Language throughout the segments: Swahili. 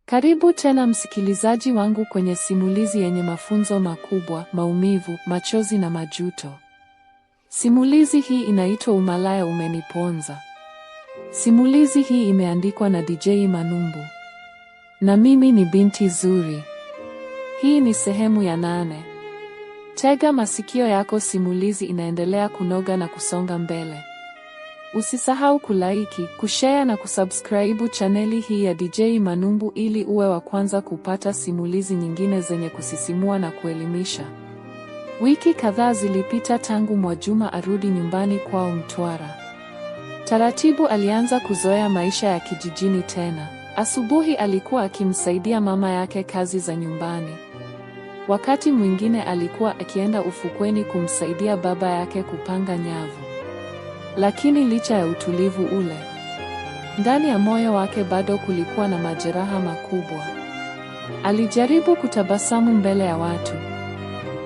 Karibu tena msikilizaji wangu kwenye simulizi yenye mafunzo makubwa, maumivu, machozi na majuto. Simulizi hii inaitwa Umalaya Umeniponza. Simulizi hii imeandikwa na DJ Manumbu. Na mimi ni Binti Zuri. Hii ni sehemu ya 8. Tega masikio yako, simulizi inaendelea kunoga na kusonga mbele. Usisahau kulaiki, kushare na kusubscribe chaneli hii ya DJ Manumbu ili uwe wa kwanza kupata simulizi nyingine zenye kusisimua na kuelimisha. Wiki kadhaa zilipita tangu Mwajuma arudi nyumbani kwao Mtwara. Taratibu alianza kuzoea maisha ya kijijini tena. Asubuhi alikuwa akimsaidia mama yake kazi za nyumbani. Wakati mwingine alikuwa akienda ufukweni kumsaidia baba yake kupanga nyavu. Lakini licha ya utulivu ule, ndani ya moyo wake bado kulikuwa na majeraha makubwa. Alijaribu kutabasamu mbele ya watu,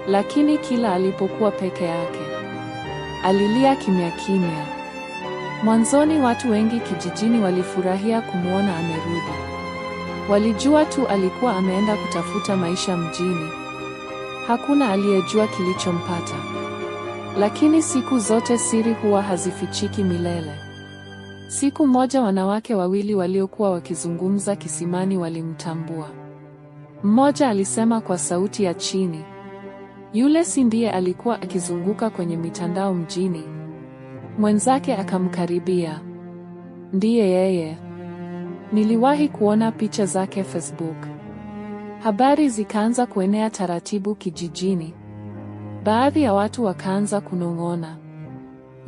lakini kila alipokuwa peke yake, alilia kimya kimya. Mwanzoni watu wengi kijijini walifurahia kumwona amerudi. Walijua tu alikuwa ameenda kutafuta maisha mjini. Hakuna aliyejua kilichompata. Lakini siku zote siri huwa hazifichiki milele. Siku moja wanawake wawili waliokuwa wakizungumza kisimani walimtambua. Mmoja alisema kwa sauti ya chini, "Yule si ndiye alikuwa akizunguka kwenye mitandao mjini?" Mwenzake akamkaribia, "Ndiye yeye. Niliwahi kuona picha zake Facebook." Habari zikaanza kuenea taratibu kijijini. Baadhi ya watu wakaanza kunong'ona.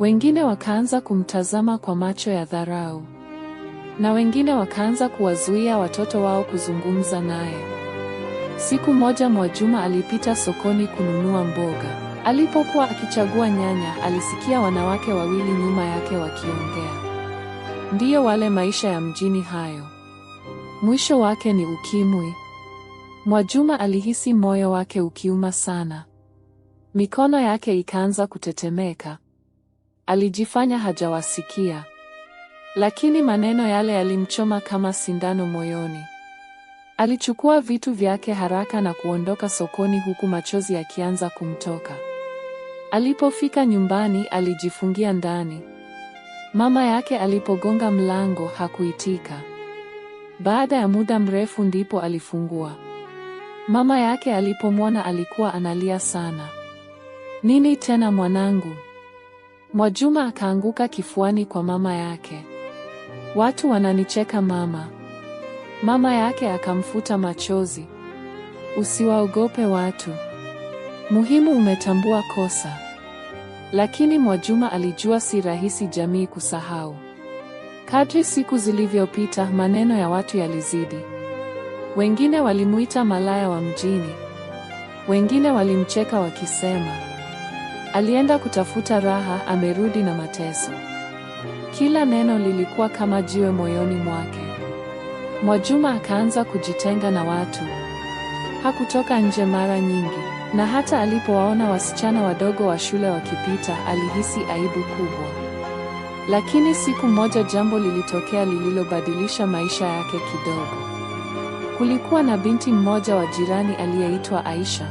Wengine wakaanza kumtazama kwa macho ya dharau. Na wengine wakaanza kuwazuia watoto wao kuzungumza naye. Siku moja Mwajuma alipita sokoni kununua mboga. Alipokuwa akichagua nyanya, alisikia wanawake wawili nyuma yake wakiongea. Ndiyo wale maisha ya mjini hayo. Mwisho wake ni ukimwi. Mwajuma alihisi moyo wake ukiuma sana. Mikono yake ikaanza kutetemeka. Alijifanya hajawasikia. Lakini maneno yale yalimchoma kama sindano moyoni. Alichukua vitu vyake haraka na kuondoka sokoni huku machozi yakianza kumtoka. Alipofika nyumbani, alijifungia ndani. Mama yake alipogonga mlango hakuitika. Baada ya muda mrefu ndipo alifungua. Mama yake alipomwona alikuwa analia sana. "Nini tena mwanangu?" Mwajuma akaanguka kifuani kwa mama yake. "Watu wananicheka mama." Mama yake akamfuta machozi. "Usiwaogope watu. Muhimu umetambua kosa." Lakini Mwajuma alijua si rahisi jamii kusahau. Kadri siku zilivyopita, maneno ya watu yalizidi. Wengine walimuita malaya wa mjini. Wengine walimcheka wakisema, "Alienda kutafuta raha, amerudi na mateso." Kila neno lilikuwa kama jiwe moyoni mwake. Mwajuma akaanza kujitenga na watu. Hakutoka nje mara nyingi, na hata alipowaona wasichana wadogo wa shule wakipita, alihisi aibu kubwa. Lakini siku moja jambo lilitokea lililobadilisha maisha yake kidogo. Kulikuwa na binti mmoja wa jirani aliyeitwa Aisha.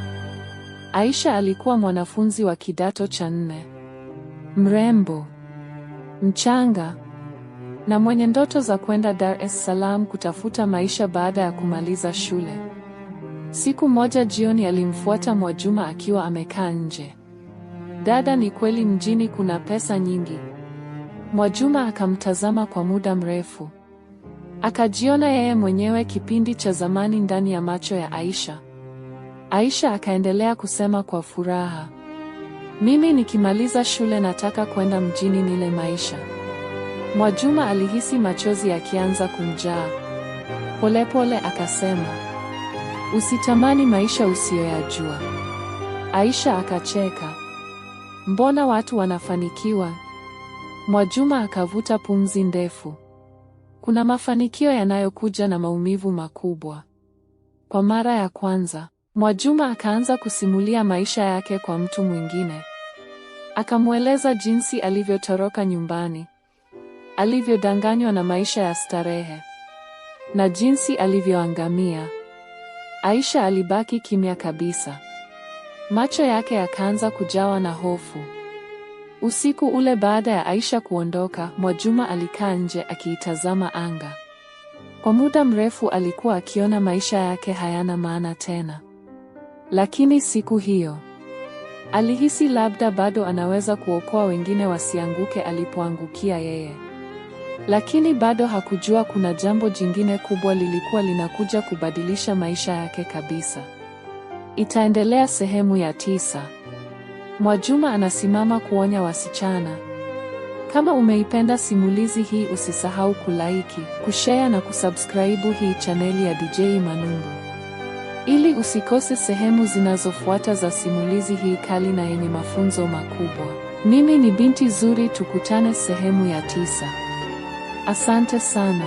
Aisha alikuwa mwanafunzi wa kidato cha 4. Mrembo, mchanga, na mwenye ndoto za kwenda Dar es Salaam kutafuta maisha baada ya kumaliza shule. Siku moja jioni alimfuata Mwajuma akiwa amekaa nje. "Dada, ni kweli mjini kuna pesa nyingi?" Mwajuma akamtazama kwa muda mrefu. Akajiona yeye mwenyewe kipindi cha zamani ndani ya macho ya Aisha. Aisha akaendelea kusema kwa furaha, "Mimi nikimaliza shule nataka kwenda mjini nile maisha." Mwajuma alihisi machozi yakianza kumjaa. Polepole akasema, "Usitamani maisha usiyoyajua." Aisha akacheka. "Mbona watu wanafanikiwa?" Mwajuma akavuta pumzi ndefu. Kuna mafanikio yanayokuja na maumivu makubwa. Kwa mara ya kwanza, Mwajuma akaanza kusimulia maisha yake kwa mtu mwingine. Akamweleza jinsi alivyotoroka nyumbani, alivyodanganywa na maisha ya starehe, Na jinsi alivyoangamia. Aisha alibaki kimya kabisa. Macho yake yakaanza kujawa na hofu. Usiku ule baada ya Aisha kuondoka, Mwajuma alikaa nje akiitazama anga. Kwa muda mrefu alikuwa akiona maisha yake hayana maana tena. Lakini siku hiyo alihisi labda bado anaweza kuokoa wengine wasianguke alipoangukia yeye. Lakini bado hakujua kuna jambo jingine kubwa lilikuwa linakuja kubadilisha maisha yake kabisa. Itaendelea sehemu ya 9. Mwajuma anasimama kuonya wasichana. Kama umeipenda simulizi hii usisahau kulaiki, kushare na kusubscribe hii chaneli ya DJ Manumbu ili usikose sehemu zinazofuata za simulizi hii kali na yenye mafunzo makubwa. Mimi ni Binti Zuri, tukutane sehemu ya 9. Asante sana.